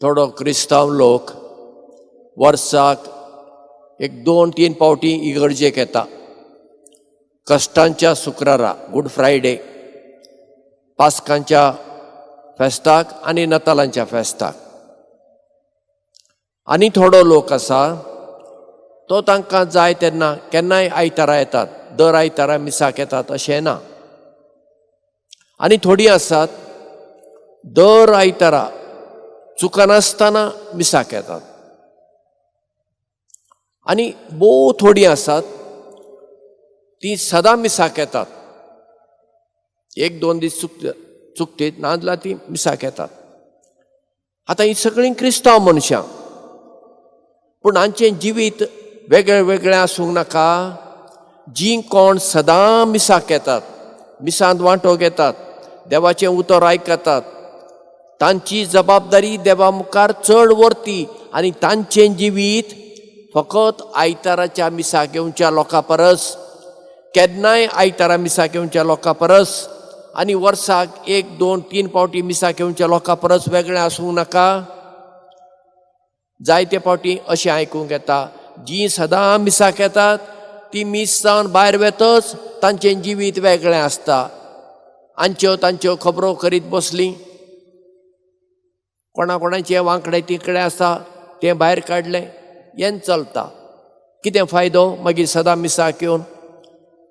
थोडो क्रिस्तांव लोक वर्साक एक दोन तीन फावटी इगर्जेक येता. कश्टांच्या शुक्रारा, गूड फ्रायडे, पास्कांच्या फेस्ताक आनी नतालांच्या फेस्ताक. आनी थोडो लोक आसा तो तांकां जाय तेन्ना केन्नाय आयतारा येतात, दर आयतारा मिसाक येतात अशें ना. आनी थोडीं आसात दर आयतारा चुकनासतना मिसाक येतात. आनी भोव थोडीं आसात तीं सदां मिसाक येतात. एक दोन दीस चुकतीत, नाजाल्यार तीं मिसाक येतात. आतां हीं सगळीं क्रिस्तांव मनशां, पूण हांचें जिवीत वेगळें वेगळें आसूंक नाका? जीं कोण सदां मिसाक येतात, मिसांत वांटो घेतात, देवाचें उतर आयकतात, तांची जबाबदारी देवा मुखार चड व्हरती आनी तांचें जिवीत फकत आयताराच्या मिसाक येवच्या लोकां परस, केन्नाय आयतारा मिसाक येवच्या लोकां परस आनी वर्साक एक दोन तीन फावटी मिसाक येवच्या लोकां परस वेगळें आसूंक नाका? जायते फावटी अशें आयकूंक येता, जीं सदां मिसाक येतात ती मीस जावन भायर वेतच तांचें जिवीत वेगळें आसता. आमच्यो तांच्यो खबरो करीत बसलीं, कोणा कोणाचें वांकडें तिकडें आसा तें भायर काडलें, हें चलता. कितें फायदो मागीर सदां मिसाक येवन?